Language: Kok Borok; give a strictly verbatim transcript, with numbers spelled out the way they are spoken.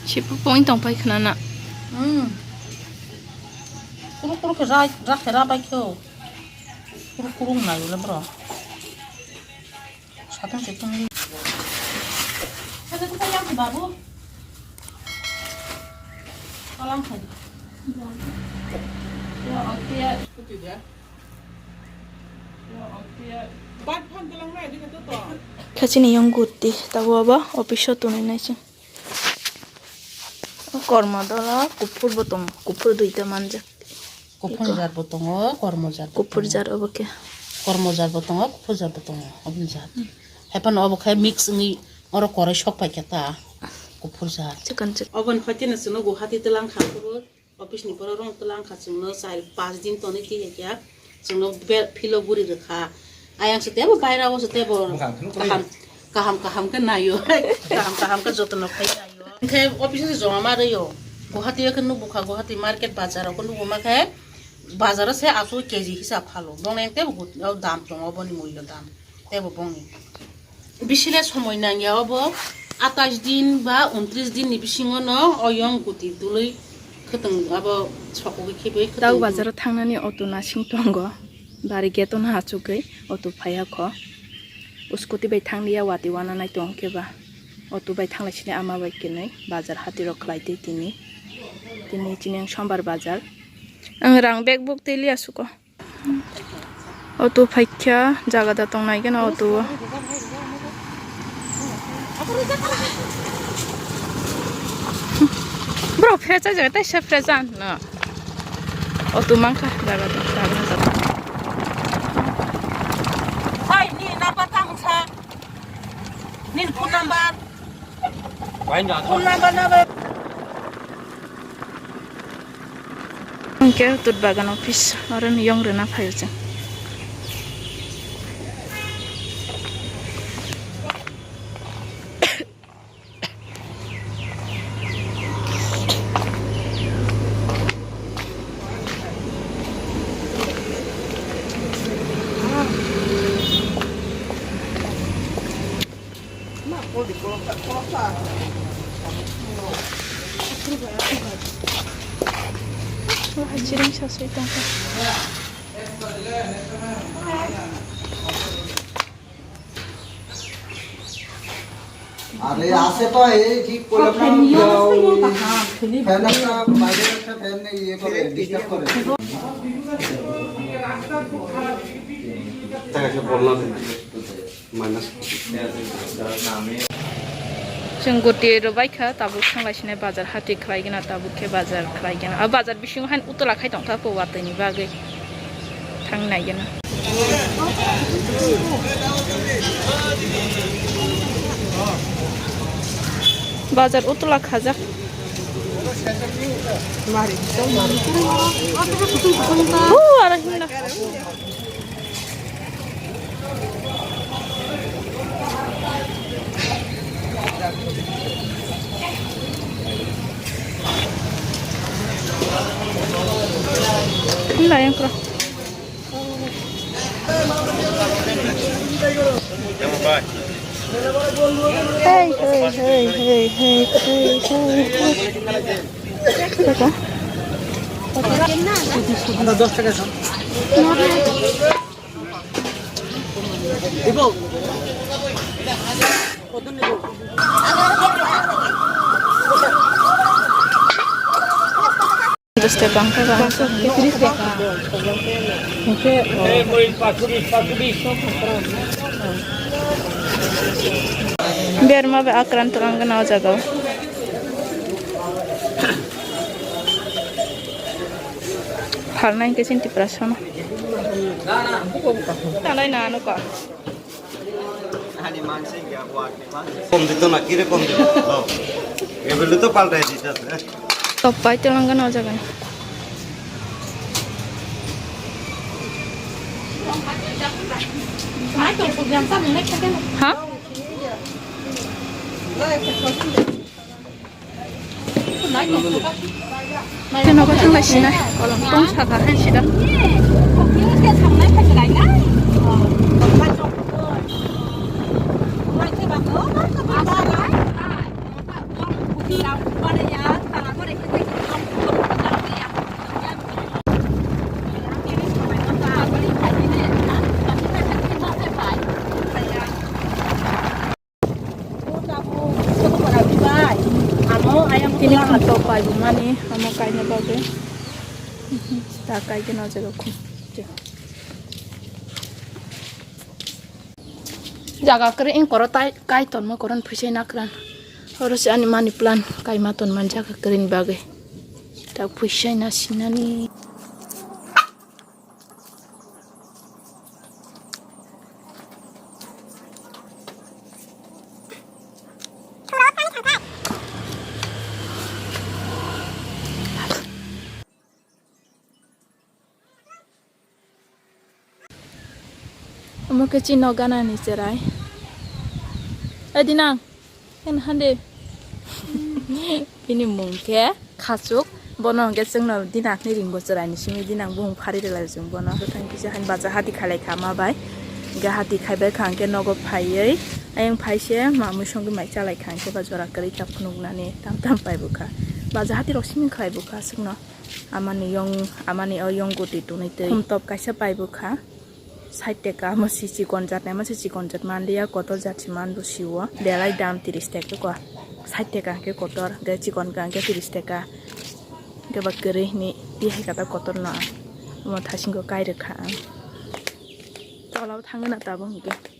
Sipu pung tong pai khna na. Hmm. Kuru kuru khe rai, ra khe ra bai khe o. Kuru kuru nai le bro. Satang se tong. Saka tu yang babu. Kalang khai. Ya, oke ya. Kha chini yong guti, tabo abo office o tonwi naising. O kormo dolo kuphur bo tongo, kuphur duita manjak. Kuphur jar bo tongo, kormo jar bo tongo. Kuphur jar obo khe. Kormo jar bo tongo, kuphur jar bo tongo, oboni jar. Hmm. Haiphano obo khe mix wngwi oro korai sok pai khe ta, kuphur jar. Chikon chik. Oboni phaikhe no chwngno Guwahati twlang kha phuru. Office ni borok rok twlang kha chwngno char panch din tonwi twi hai khe chwngno be-, philo buri rwkha. Ayang se tebo baira o se tebo kaham, kaham, kaham khe naio. Kaham, kaham khe jotono khai naio. Hwnkhe office se joma ma rwio. Guwahati o khe nukbukha, Guwahati market bazar o khe nukbuma khe bazar o se aswk K G hisab phalo. Bongni tebo dam tongo, boni mullo dam. Tebo bongni. Bisile somoi nangya obo atais din ba untris din ni bisingo no oyong guti dului khwtwng abo sokogwi khibwi khwtwng. Tau bazaro thangnani auto nasing tongo. Bari gate no achugwi auto phaiya kho. Scooty bai thanglia wati wana nai tong khe ba. Auto bai thanglai sini ama bai kwnwi bazar hati rok khlai twi tini. Tini chini ang sombar bazar. Ang rang bag buk twi liya suko. Auto phaikha, jaga da tong nai gana auto o. Bro, fresh jaga tai se fresh an no. Auto mangkha jaga da, jaga da. Hai, ni number tamo sa? Nini phone number? Phone number na ba? Hwnkhe tut bagan office oro ni yong rwna phaio chwng. Wah, jiring sasui tongkha. আরে আছে তো, এই ঠিক করলাম না, ওই fan একটা, বাইরে একটা fan ইয়ে করে, disturb করে। Minus. Chwng guti rwbaikha, tabuk thanglaisine bazar hati khlaigena, tabuk khe bazar khlaigena. A bazar bisingo haino utula khai tongkha po watwini bagwi. Thang naigena. Bazar utula khajak. Huu, aro himna. Himna yang kura. Hey, hey, hey. Kota? দশ টাকা খাও। দিব। কত নিব? Dos taka wngkha ba? Paanso tris taka. Hwnkhe, berma bai akrant wngkha na o jaga o. Phalnai hwnkhe chini Tiprasa no. Talai na ano kok. Kom dito na, kire kom dito? Oh. Ebel to paltai dito, eh. Top pai telangan o jaga ni. Ha? Tei nogo thanglaisina kolom tong saka hai sida. Ato pai bo mani, amo kaina bagwi. Ta kai khe no jaga khum. Jaga kwrwi ing koro tai kai tonma koron phuisai nakran. Oro se ani money plant kaima tonmani jaga kwrwini bagwi. Ta phuisai na sinani. Omo khe chini nok ganani cherai. Oi Dinang, hen hande. Bini mung khe Khachuk. Bono hwnkhe chwngno Dinang ni ringbo chwraini simi Dinang bumung phari rwlai chwng bono. Hwnkhe thank you se han bacha hati khailai kha ma bai. Hwnkhe hati khaibai kha hwnkhe nogo phaiwi ayang phai se mamwi songwi mai chalai kha hwnkhe ba jora kwrwi kha phunuknani tam tam pai bwkha. Bacha hati rok simi khlai bwkha chwngno. Amani yong, amani o yong goti tonwi twi. Khum top kaisa pai bwkha. Sait taka amo se chikon jat, amo se chikon jat manliya, kotor jat se man bo sio. Belai dam tiris taka ko. Sait taka hwnkhe kotor, hwnkhe chikon ka hwnkhe tiris taka. Hwnkhe ba kwrwi hwnwi tihai kata kotor no ang. Omo thasing ko kai rwkha ang. Tola o thangwi na tabuk hwnkhe.